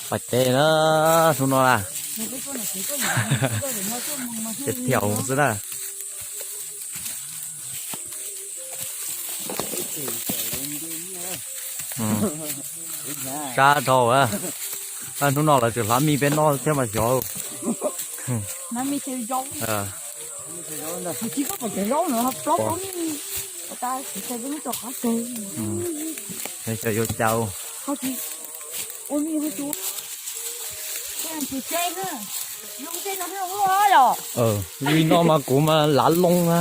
Pais teb na, hnub no na. Ces thiaum xwb na. Sab dhau. Hnub no lawv tseem hlav mij peb noj thiab mas xyov. Xyov yuav cas. Li no mas kuv mas lav loo na.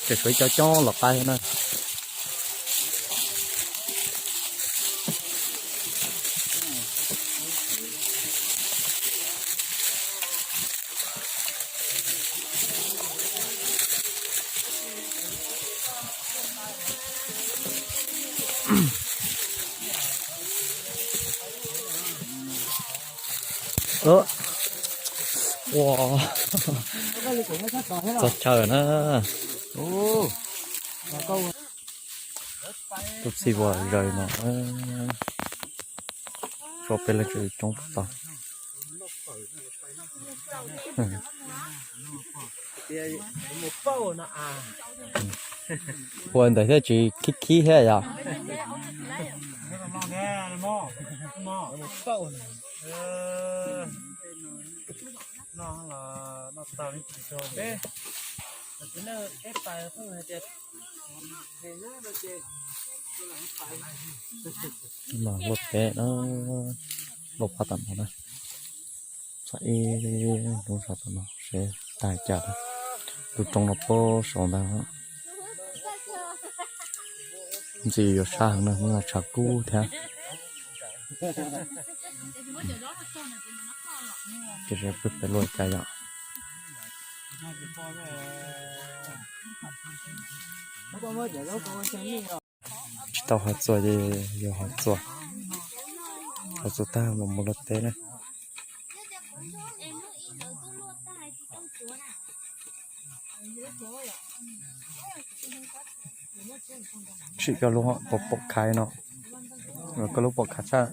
Ces suav cov coob los qai na. Ua, txog chaw na. Tus txij ua zaws no, tso peb leej tsev coob tau. Ua ntawd thiaj tsis khib khib thiab yom. Mas luaj teb na, luaj phab tam no na. Txog ib hnub saum tam no seb tag cas. Tus roob no puag saud ntag. Ntxim yuav sab heev na, hnub no tshav kub thiab. Ces peb pem luaj cas yom. Tsis tau hov txuas ces yuav hov txuas. Hov txuas tag mam mus luaj teb na. Sim koj lub pom pom khais no, koj lub pom khais tshaj.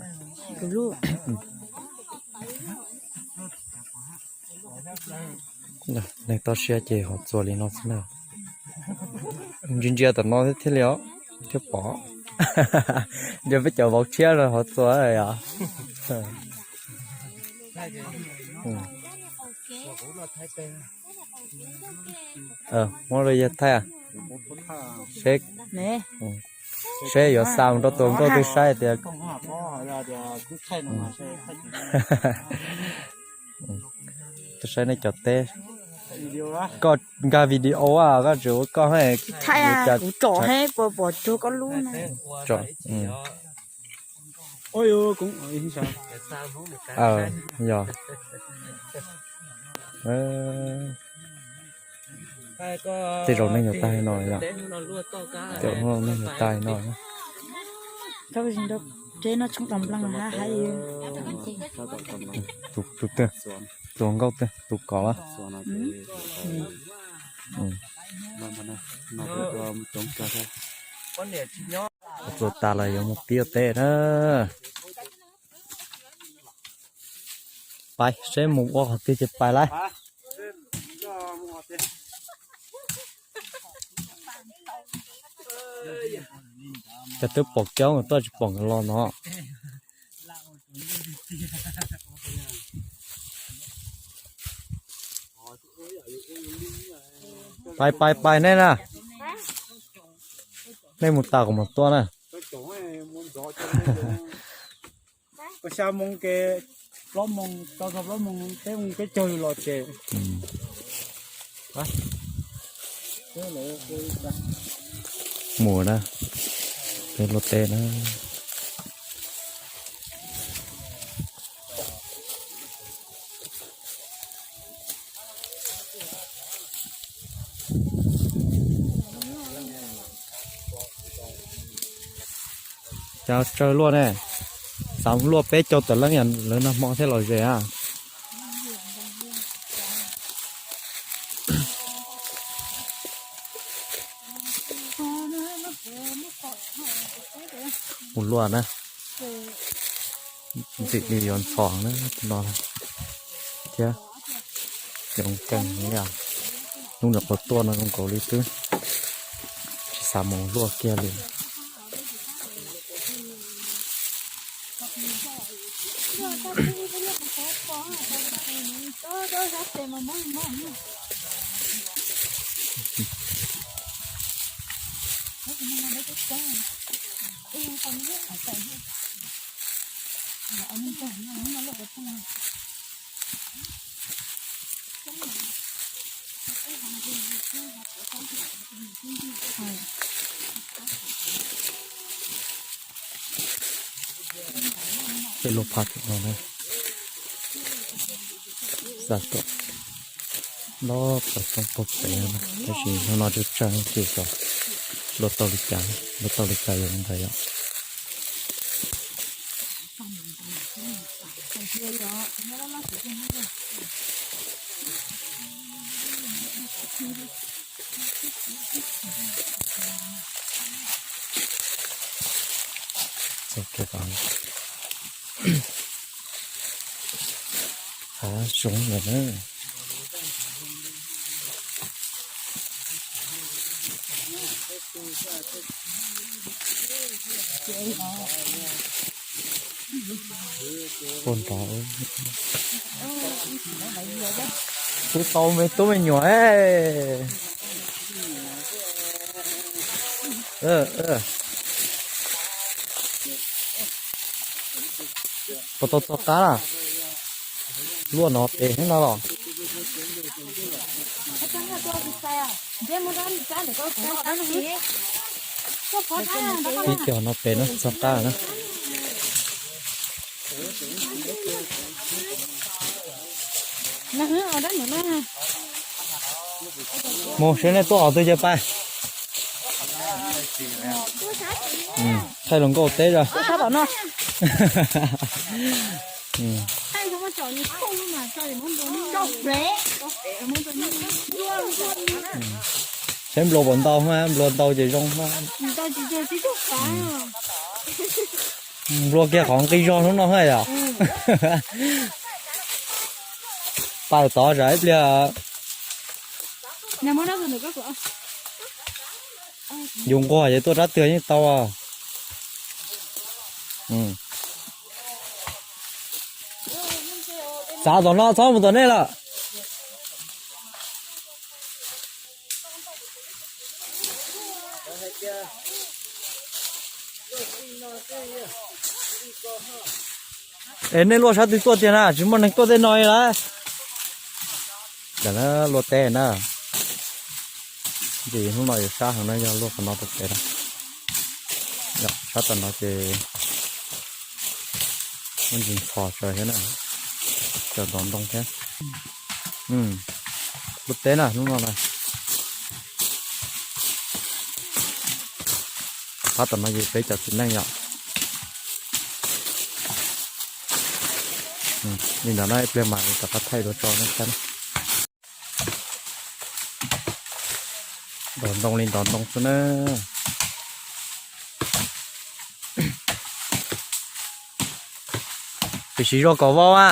Neeg toj siab ces hov txuas li no xwb na. Ntsia ntsia tom no thiaj li os, thiaj pom. Ntsia peb cov vauv tshiab no hov txuas yom. Muab rau yawg thaij, seb yuav xa mus rau tus nkauj twg saib tias. Twb saib nej cov teb. Koj nkag video, koj tseem ua koj. Kuv tsom he, pom tsuag koj lub na. Yog. Tej zaum neeg yuav tag no yom. Tej zaum neeg yuav tag no. Tus twg, tus nkauj twg, tus kov los. Txuas tas los yuav mus pib ua teb na. Pais seb mus ua qhov twg ces pais lawm. Ces twb pom kiag nkawd tuaj tsis pom nkawd los no. Pais pais pais nej na. Nej mus tas kuv mam tuaj na. Xya moo ces plaub moo, rau txog plaub moo peb moo peb caug los ces mus na, peb luaj teb na. Cov tsawg luaj ne, xav luaj peb caug tawm leej, lawv nag hmo thiaj los ze a. Mus luaj na, ntxim li yuav ntxhov na no thiab. Coob kawg li, hnub nyuam qhuav tuaj no zoo nkaus li twb tsis xav mus luaj kiag li. Peb luaj phab tim no na, xav kom nto pov toob pog pem, tab sis hnub no tsawg tsawg ces xyov luaj tau li cas, luaj tau li cas yog li ntawd yom. Txog kiag tod, hav zoov lawm na. Tuaj nrov, twb tau me tub me nyuam. Puas tau txog qab na? Luaj no pem heev no los. Ib co no pem no txog qab na. Mus seb nej tuaj qhov twg ces pais. Thaij hluas nkauj teb os. Saib nplua puas ntau, nplua ntau ces zoo. Nplua kiag qhov nqi zog hnub no yom. Pais tod tsam ib pliag yus nquag ces tuaj rab twg yeej tau. Txav tom no txhob mus tom nej lawm. Es nej luaj sab twg tuaj tiag na, tsis muaj neeg tuaj tej no li lawm. Luaj teb na. Ntsis hnub no yuav sab heev na, yog luaj qhov no rau pem na. Sab tom no ces muaj ntsis ntxhov tsawv thiab na, tsawv ntov ntoo thiab. Luaj teb na hnub no na. Phab tom no ces peb cov txiv neej yom. Li ntawd no ib pliag mas rov qab thaij dua tso nej saib. Ntov ntoo li ntov ntoo xwb na. Tiam sis zoo kom vau a.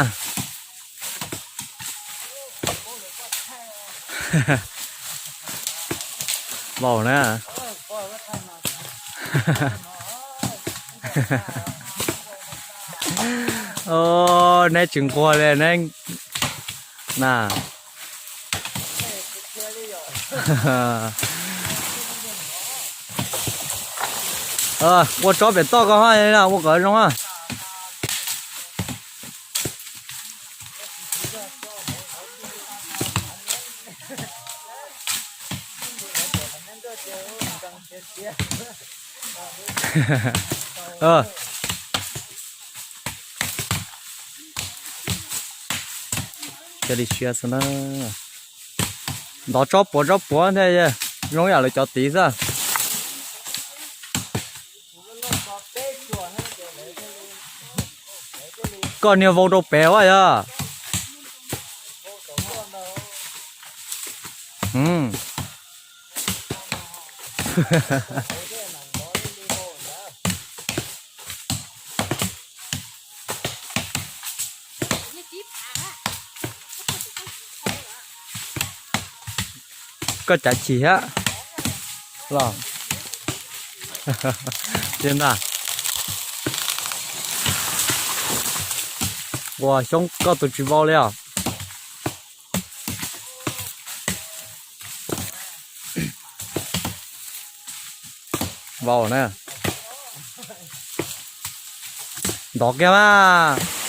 Vau na. Neb tsis nquag li neb na. Ua tsob pem toj ko ha, ua kom zoo ha. Cia li siab xwb na. Ntov tsob puav tsob puav thiaj zoo yam lawv cov tid xwb. Koj niag vau rau pem a yog. Koj cav chim thiab los? Ua Xyoob koj tus tsis vau li os. Vau na. Ntov kiag mas.